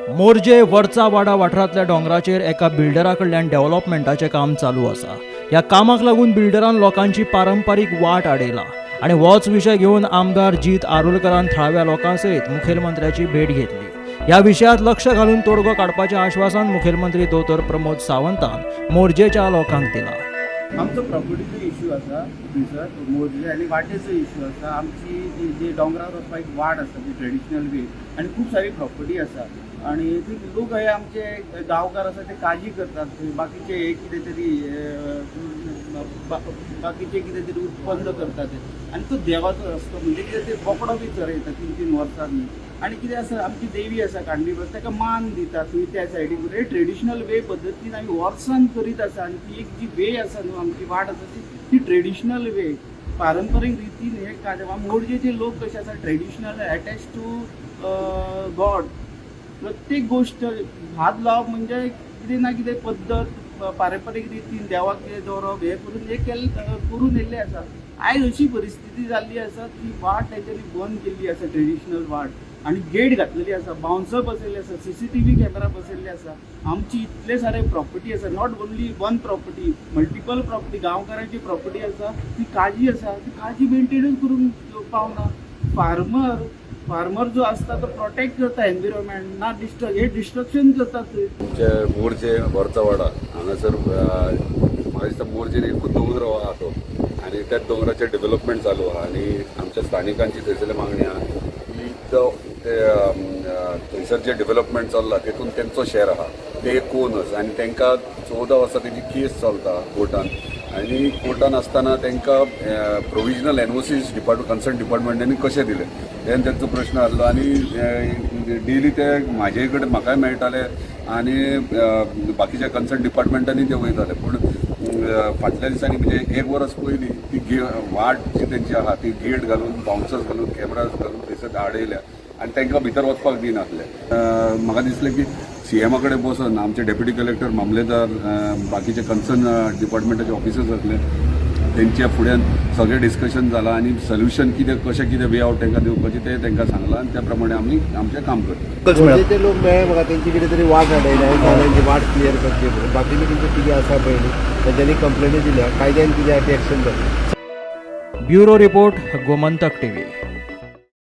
मोरजे वरचा वाडा वाठारांतल्या दोंगराचेर एका बिल्डरा कडल्यान डेव्हलपमेंटाचें काम चालू आसा. ह्या कामाक लागून बिल्डरान लोकांची पारंपारीक वाट आडयला आनी होच विशय घेवन आमदार जीत आरोलकरान थळाव्या लोकां सयत मुखेलमंत्र्याची भेट घेतली. ह्या विशयात लक्ष घालून तोडगो काडपाचें आश्वासन मुखेलमंत्री दोतोर प्रमोद सावंतान मोरजेच्या लोकांक दिलां. आमचो प्रॉपर्टीचो इश्यू आसा थंयसर मोरजे आनी वाटेचो इश्यू आसा. आमची जी जी दोंगरार वचपाक एक वाट आसा, ती ट्रेडिशनल वे आनी खूब सारी प्रॉपर्टी आसा आनी ती लोक हे आमचे गांवकार आसा ते काळजी करतात थंय. बाकीचे हे कितें तरी बाकीचे कितें तरी उत्पन्न करतात ते आनी तो देवाचो रस्तो म्हणजे कितें ते बोकडो बी चरयता तीन तीन वर्सांनी. आनी कितें आसा, आमची देवी आसा कांडीबर, ताका मान दिता थंय त्या सायडीक. हे ट्रेडिशनल वे पद्दतीन आमी वर्सान करीत आसा आनी ती एक जी वे आसा न्हू, आमची वाट आसा ती, ती ट्रेडिशनल वे पारंपरीक रितीन हे कार्य. मोरजेचे लोक कशे आसा, ट्रेडिशनल, अटॅच टू गॉड. प्रत्येक गोश्ट हात लावप म्हणजे कितें ना कितें पद्दत पारंपरीक रितीन देवाक कितें दवरप, हें करून हे केल्ले, करून येयल्ले आसा. आयज अशी परिस्थिती जाल्ली आसा, ती वाट तेंच्यांनी बंद केल्ली आसा, ट्रेडिशनल वाट, आनी गेट घातलेली आसा, बाउन्सर बसयल्ले आसा, सीसीटीव्ही कॅमेरा बसयल्ले आसा. आमची इतले सारे प्रॉपर्टी आसा, not only one property, multiple property, गांवकारांची property आसा. ती काजी आसा, ती काजी मेंटेनूच करूंक पावना. फार्मर फार्मर जो आसता तो प्रोटेक्ट करता एनविरोमेंट ना डिस्ट्रक्ट, हे डिस्ट्रक्शन करतात थंय. आमचे मोरजे वरचावाडा हांगासर म्हाका दिसता मोरजेन एकूच दोंगर आहा तो आनी त्या दोंगराचें डेव्हलपमेंट चालू आहा आनी आमच्या स्थानिकांची थंयसरली मागणी आहा की तो ते थंयसर जें डेव्हलपमेंट चल्लां तेतून तेंचो शेर आहा, ते कोनच आनी तांकां 14 वर्सां तेजी केस चलता कोर्टान आनी कोर्टान आसतना तांकां प्रोविजनल एनओसीस डिपार्टमेंट, कन्सर्न डिपार्टमेंटांनी कशें दिलें तेन्ना तेंचो प्रश्न आसलो. आनी डेली ते म्हाजे कडेन म्हाकाय मेळटाले आनी बाकीच्या कन्सर्न डिपार्टमेंटांनी ते वयताले. पूण फाटल्या दिसांनी म्हणजे एक वर्स पयलीं ती वाट जी तेंची आहा ती गेट घालून, बाउन्सर्स घालून, कॅमेराज घालून थंयसर आडयल्या आनी तांकां भितर वचपाक दिनासले. म्हाका दिसलें की सीएमा कडेन बसून आमचे डेप्युटी कलेक्टर, मामलेदार, बाकीचे कन्सर्न डिपार्टमेंटाचे ऑफिसर्स आसले, तेंच्या फुड्यान सगळें डिस्कशन जालां आनी सोल्युशन कितें, कशें कितें वे आवट तांकां दिवपाचें तें तांकां सांगलां आनी त्या प्रमाणे आमी आमचें काम करता. मोरजेचे लोक मेळ्ळे म्हाका. तेंची कितें तरी वाट आडयल्या, हांवें सांगलें तेंची वाट क्लियर करची म्हणून. बाकीचे तेंचे कितें आसा पळय न्ही, तेंच्यांनी कंप्लेनी दिल्या. कायद्यान कितें आहा ती एक्शन जातली. Bureau report, Gomantak TV.